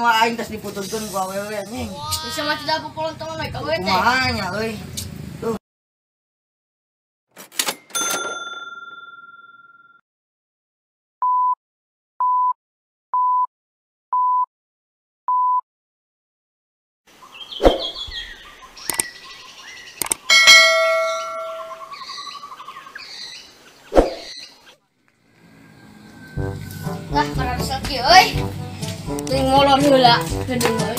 Wah aing tas diputuskeun ku awewe anjing. Bisa mah tidak popolontongan we ka we teh. Kumaha nya euy. Tuh. Lah pararasa kieu euy. Teuing molor heula geuning euy.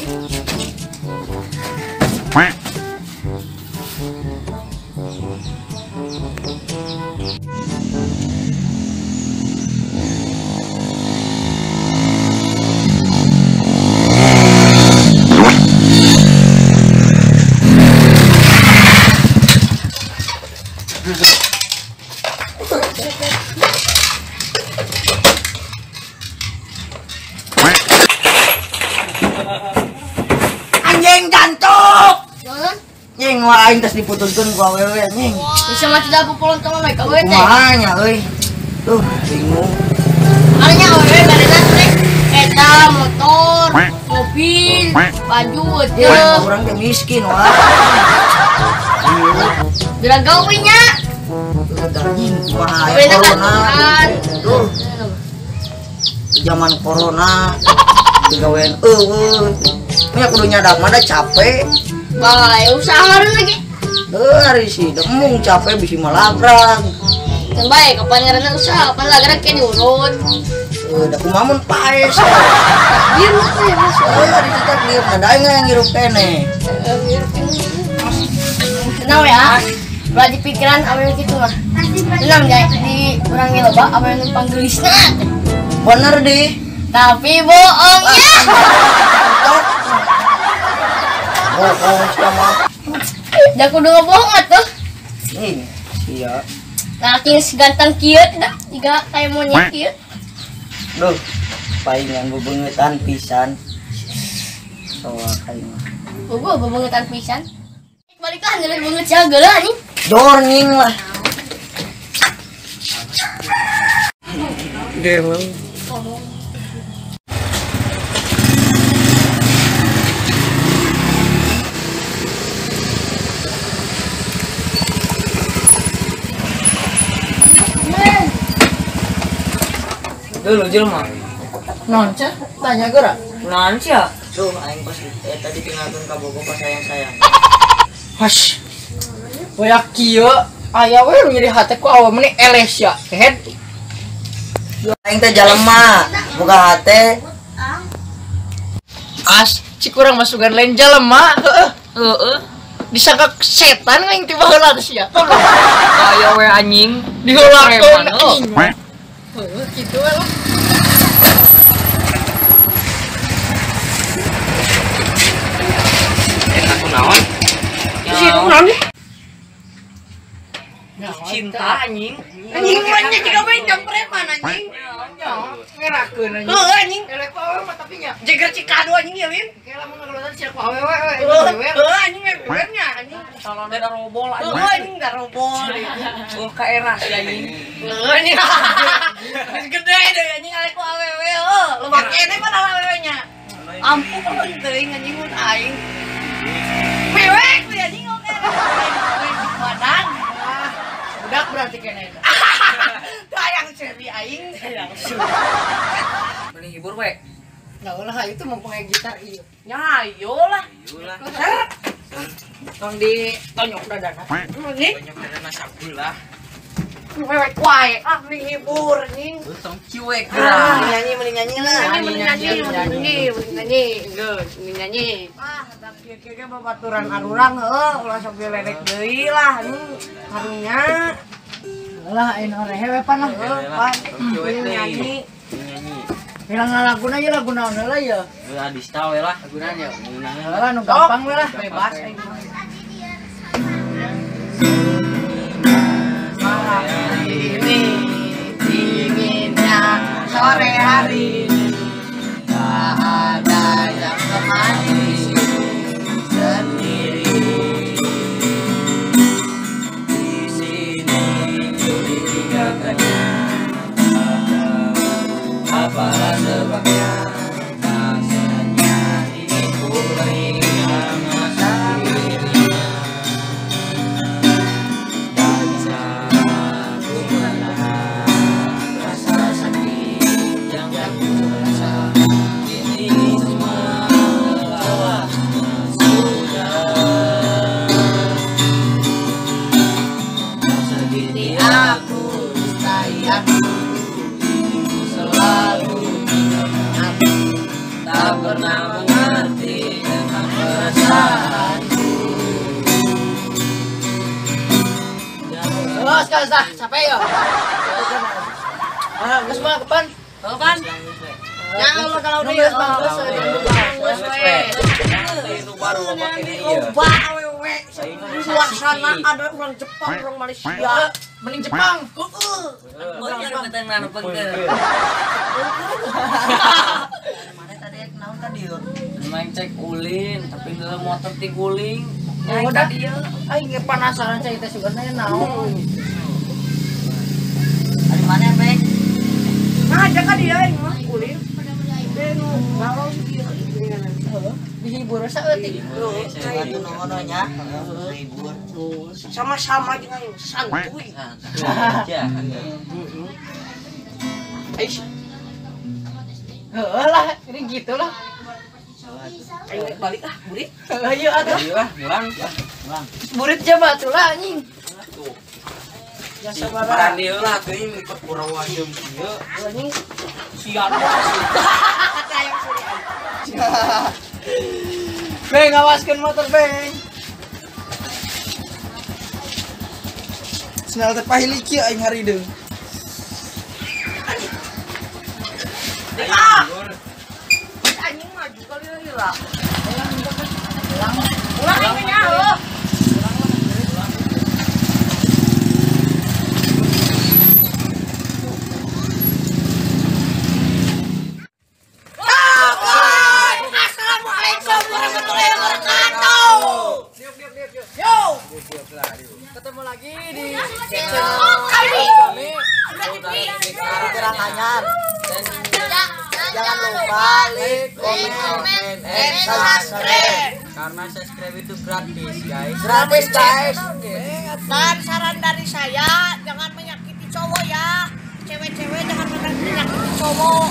Anjing jantuk. Anjing wah aing tas diputuskeun ku awewe anjing. Bisa mah tidak popolontongan we ka we teh. Kumaha nya euy. Tuh bingung. Makanya awewe barena teh kereta, motor, mobil, baju Ya, urang teh miskin wah. Bilang gawe nya. Anjing kumaha aya corona. Tuh. Zaman corona digawean eueuh. Nya kudu nyadak mah da capek. Bae usaha ngareun lagi. Heuh ari si demung capek bisi malagrang. Kan bae kapan ngaranna usaha, kapan lagrak ke diurut. Heuh da kumaha mun paes. Takdir mah ya Mas. Heuh ari si takdir da aing yang ngirup keneh. Tenang ya. Ulah di pikiran awewe kitu mah. Tenang ya di urang ge loba awewe nu panggelisna. Bener deh. Tapi bohong ya. Bohong sama. Da kudu ngebohong atuh. Nih, sia. Laki seganteng kieu dah, jiga kayak monyet kieu. Duh, palingan bebengetan pisan. Soal aing mah. Bogo bebengetan pisan. Balik lah nilai banget jaga lah anjing. Dorning lah. Delo. Dulu jelema. Naon sia? Tanya geura. Naon sia? Duh, aing pas tadi tinggalkeun ka Bogo pas sayang-sayang. Hash. Boyak kieu aya we nu nyeri hate ku awewe meni eleh sia. Kehed. Aing teh jelema, buka hate. As, cik urang masukan lain jelema, heueuh. Heueuh. Disangka setan aing ti baheula teh sia. Aya we anjing, diheulakeun anjing. Heueuh kitu we lah. Eta ku naon? Si naon deh? Cinta anjing. Anjing mah nya jiga we jam preman anjing. Ngerakeun anjing. Heueuh anjing. Eleh ku awewe mah tapi nya. Jeger cikadu anjing ya lin. Kayak lamun ngagelotan sia ku awewe we. Heueuh anjing beber nya anjing. Salone darobol anjing. Heueuh anjing darobol. Eueuh ka era si anjing. Heueuh anjing. Geus gede deui anjing eleh ku awewe heueuh. Loba keneh padahal awewe nya. Ampuh teuing anjing mun aing. Mewek we anjing oke. Badan. Budak berarti kene eta. Tayang seri aing, tayang seri. Mending hibur we. Nah ulah itu mempunyai gitar ieu. Nya ayo lah. Ayo lah. Tong di tonyok dadana. Ini tonyok dadana sabelah. Mewek wae ah mending hibur anjing. Tong cuek lah. Mending nyanyi, mending nyanyi lah. Mending nyanyi, mending nyanyi, geus, mending nyanyi. Ah, da kieu-kieu ge babaturan arurang heueuh, ulah sok diledek deui lah anjing. Karunya. Lah aing orehe we pan lah. Pan. Cuek deui. Nyanyi. Nyanyi. Pirang laguna ieu lagu naon heula ya? Ulah dista we lah. Laguna nya. Heula nu gampang we lah, bebas aing mah. Malam ini dinginnya sore hari tak ada yang temani sendiri di sini ku ditinggalkannya apalah sebabnya rasanya Aku selalu ingat, tak pernah mengerti tentang perasaanku. Terus kalau sah capek ya. Ah, geus mah kapan? Kapan? Ya Allah kalau dia geus we. Itu baru pakai ieu. Loba awewe. Suasana ada orang Jepang, orang Malaysia. Mending Jepang. Heeh. Mana tadi naon tadi yo? Main cek ulin, tapi dalam motor tiguling. Oh, udah. Aing ge penasaran cai teh sebenarnya naon. Dari mana, Bek? Nah, jaga dia aing mah ulin. Galau sih dihibur saeutik. Cai nuhun nya. Hibur. Sama-sama jeung aing santuy. Aja. Aish. Heeh lah, ini gitu lah. Aing balik ah, burit. Heeh, ieu atuh. Ayo lah, pulang. Pulang. Burit coba tuh lah anjing. Tuh. Ya sabaraha. Barang lah teuing ikut purawa jeung ieu. Anjing. Sial. Kata yang suri aing. Beng, awaskeun motor, Beng. Senal teh pahili kieu aing harideung. Ah. Anjing maju kali heula. Ulang aing nya heuh. Assalamualaikum warahmatullahi wabarakatuh. Yo. Ketemu lagi di channel kami. Kurang anyar. Jangan lupa like, comment, and subscribe. Karena subscribe itu gratis, guys. Gratis, guys. Dan saran dari saya, jangan menyakiti cowok ya. Cewek-cewek jangan menyakiti cowok.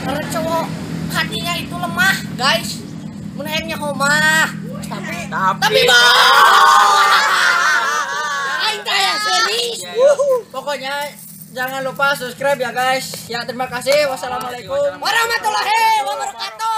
Karena cowok hatinya itu lemah, guys. Mun hayangnya omah. Tapi aing teh ya serius. Pokoknya jangan lupa subscribe ya guys. Ya terima kasih. Wassalamualaikum warahmatullahi wabarakatuh.